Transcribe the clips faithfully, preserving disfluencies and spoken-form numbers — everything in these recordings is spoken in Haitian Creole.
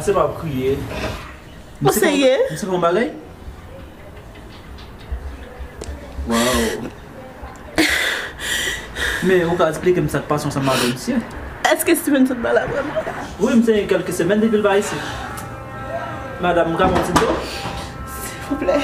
Se pa pou kriye. Ou serye? Misye fè yon bagay? Waw. Men ou ka eksplike m sa k pase ansanm avè misye? Èske Steven sot ba la vrèman? Wi, m se kèlke semèn depi l pa isit. Madanm, m ka pran ti dlo? Silvouplè.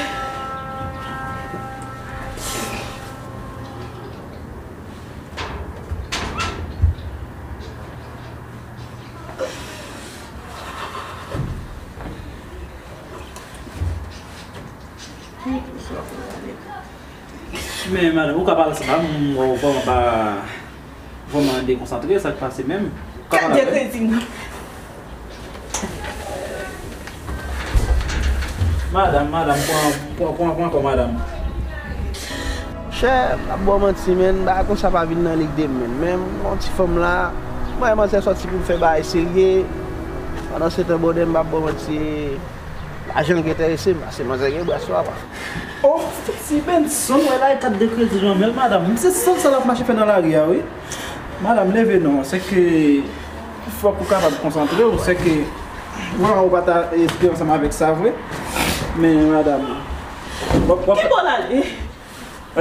Men madanm, ou ka pale sa, m wè w vrèman pa, vrèman dekonsantre, sa k pase menm? Ou ka pale avè m? Madanm, madanm, pran, pran, pran, pran kò madanm. Chè, m ap ba w manti, men bagay konsa pa vin nan lig de m, men. Men m gon ti fanm la, m wè manzè sòti pou m fè bagay serye. Pandan se tan, bonè, m p ap ba w manti, lajan k enterese m, paske manzè gen bras sou apa. Oh, si Benson wè la, e kat de kredi l nan men l, madanm. Se sèl sa l ap mache fè nan lari a, wi. Madanm, leve non, se ke fòk ou kapab konsantre w, se ke, wè, ou pa ta, e, te ansanm avèk sa vre. Men, madanm, w ap, w ap... Ki bò l ale?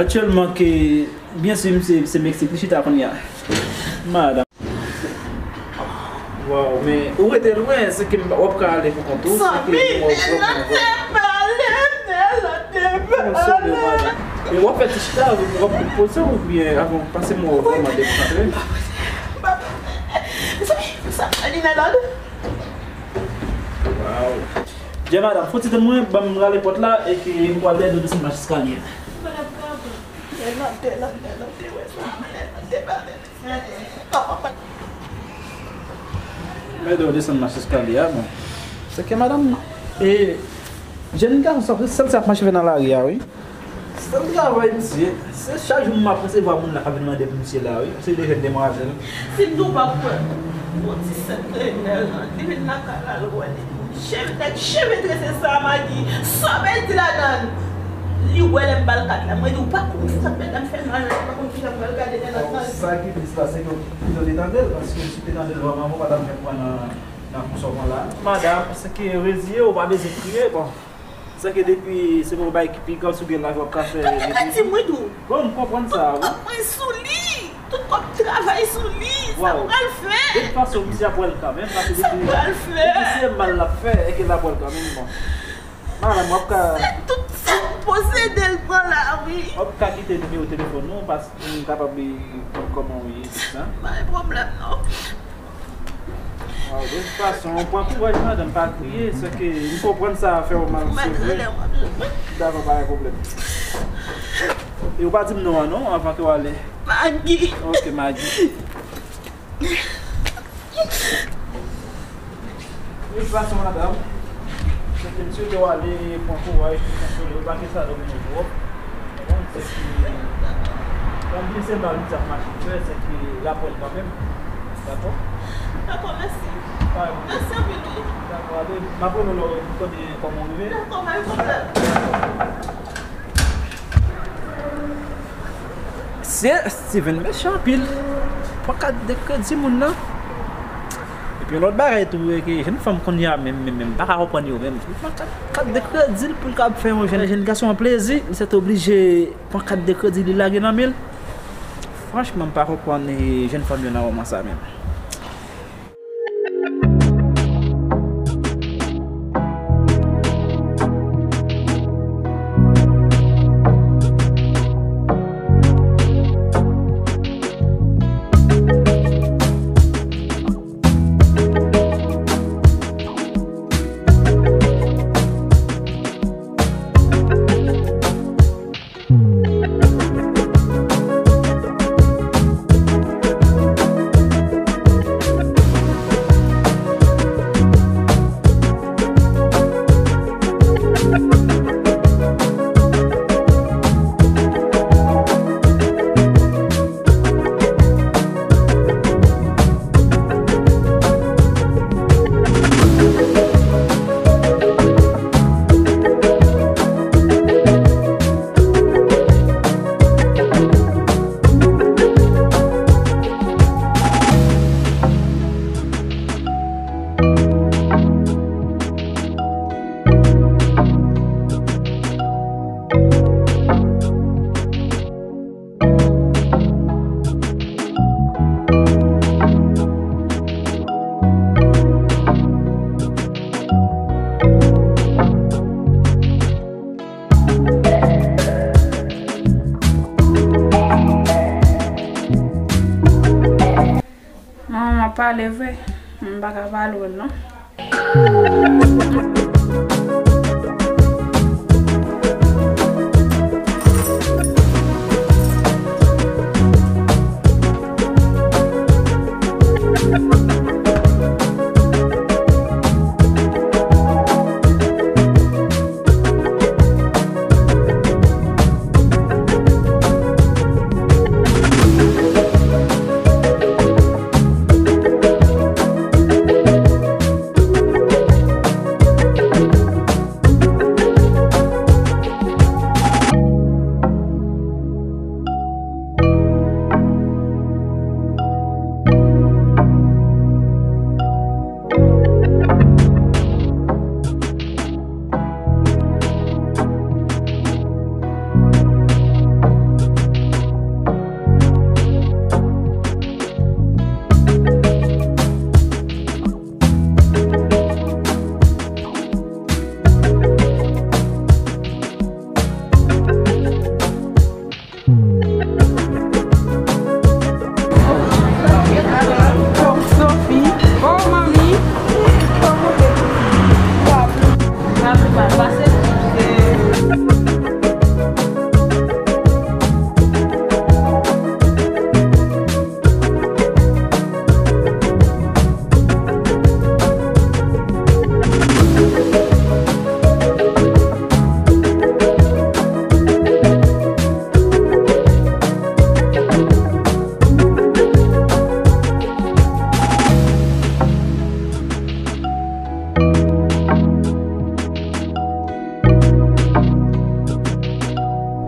Aktyèlman ke, byen si, misye se Meksik, li chita kounye a. Madanm. Waw, men ou rete lwen, se ke w ap ka ale pou kont ou, se ke m wè w vrèman... Nèl ap te pale, Nèl ap te pale. Konsole, madanm. E w ap fè ti chita, w ap poze w byen avan, paske m wè w vrèman dekonsantre. Mezanmi, sa pral li nan lòd. Waw. Djè madanm, fò ti tann mwen, ban m rale pòt la, e ke m pral ede w desann mach eskalye a. Nèl ap te, Nèl ap te, Nèl ap te wè sa, Nèl ap te pale. M ede w desann mach eskalye a, bon. Se ke madanm, e, jèn gason sa, se sèl sa ap mache fè nan lari a, wi. Sèl travay misye, se chak jou m ap resevwa moun la k ap vin mande pou misye la, wi. Se de jèn demwazèl. Si m di w pa kwè, yon ti sèt kreyè, li vin lakay la, l wè li. Cheve, nèg cheve trese sa, Magi. Sa w vle di ladan l? Li wè lè m ba l kat la. Mwen di w pa konn sa k pèdan m fè mal, ou pa konn kijan m pral gade nan lòt nan. Sa ki plis la, se ke w pito te tande l, paske si w te tande l vrèman, ou pa t ap janm pran nan, nan konsòman la. Madanm, se ke reziye, ou pa bezwen kriye, bon. Se ke depi se pou bay ki pi grav sou gen lavi w ap ka fè. Sa w vle di m, wi, tou? Bon, m konprann sa, wi. Tout kòb mwen sou li. Tout kòb travay sou li, sa m pral fè? De tout fason, misye ap wè l kanmenm, paske depi, depi se mal l ap fè, e ke l ap wè l kanmenm, bon. Madanm, w ap ka... Se tout sa m posede l pran la, wi. W ap ka kite nimewo telefòn ou, paske m kapab konn kòman w ye, tout sa. Pa gen pwoblèm, non. Waw, de tout fason, pran kouraj, madanm, pa kriye, se ke m konprann sa fè w mal, se vre. Dakò, pa gen pwoblèm. E ou pa di m non an non, avan ke w ale. Magi. Ok, Magi. De tout fason, madanm, se ke m swete w ale pran kouraj pou konsole w, pa kite sa domine w twòp. Bon, se ke, kòm di se mal misye ap mache fè, se ke l ap wè l kanmenm. Dakò? Dakò, mèsi. Mèsi anpil, wi. Dakò, ale, m ap rele w lè w konnen kòman w rive. Dakò, pa gen pwoblèm. Mesye, Steven mechan anpil. Pran kat de kredi moun nan. Epi yon lòt bagay tou, e ke jèn fanm kounye a menm, menm, menm, m pa ka konprann yo menm. Li pran kat, kat de kredi l pou l kab fè yon jèn, jèn gason an plezi, li sètoblije pran kat de kredi li lage nan men l. Franchman, m pa konprann, e, jèn fanm yo nan moman sa menm. Pale vre, m pa ka pa lwe l non.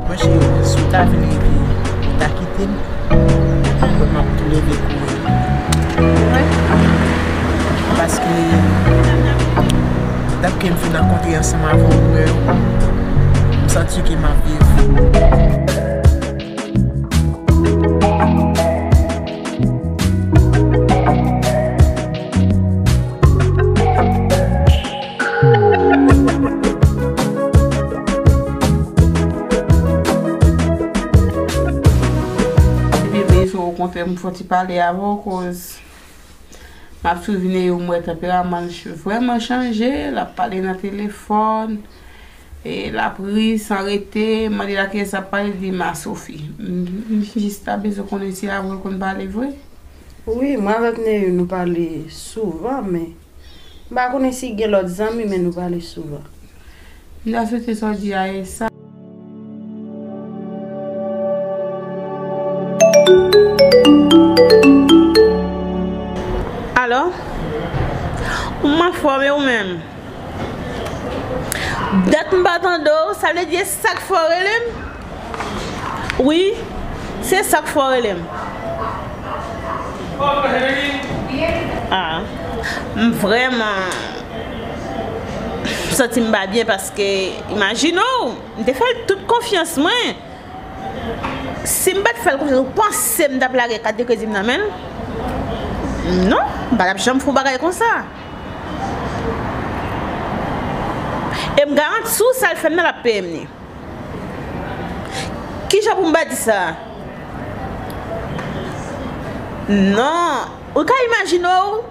Mwen cheri, si w ta vin rive, ou ta kite m, mwen m ap tou leve kouri. Paske dat ke m fin rankontre ansanm avè w, m wè w, m santi ke m ap viv. Bebe, okontrè, m fò ti pale avè w, koz m ap siveye, m wè tanperaman l ch-, vrèman chanje, l ap pale nan telefòn, e l ap ri san rete, m mande l a kiyès l ap pale, li di m a Sophie. M, m jis ta bezwen konnen si avè w l konn pale vre. Wi, mwen avèk Neyou nou pale souvan, men m pa konnen si gen lòt zanmi, men nou pale souvan. M ta swete sa w di a e sa. Alò? M anfòm e ou menm? Dat m pa tande w, sa vle di e sa k fè w rele m? Wi, se sa k fè w rele m. Ah, m vrèman santi m pa byen paske, imajine w, m te fè l tout konfyans mwen. Si m pa t fè l konfyans, ou panse m t ap lage kat de kredi m nan men l? Non, m pa t ap janm fè yon bagay konsa. E m garanti w, sa l fè m nan, l ap peye m li. Kijan pou m pa di sa? Non, ou ka imajine w,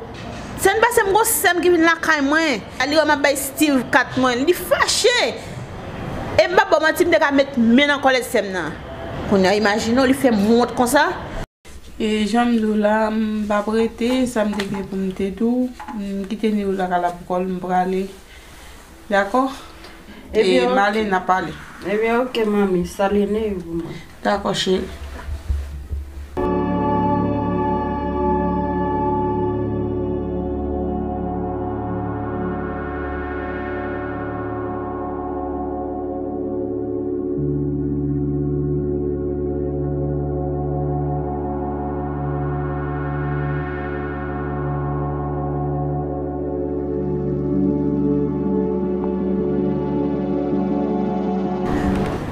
semèn pase m gon sè m ki vin lakay mwen. Li wè m ap bay Steve kat mwen, li fache. E m p ap ba w manti, m te ka met men nan kòlèt sè m nan. Kounye a, imajine w, li fè m wont konsa. E jan m di w la, m p ap rete, sa m te gen pou m te di w, m kite Neyou lakay la pou kò l, m prale. Dakò? E Malena pale. Ebyen, oke, manmi, salye Neyou pou mwen. Dakò, cheri.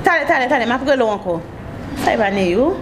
Talè, talè, talè, m ap rele w ankò. Sa e pa Neyou?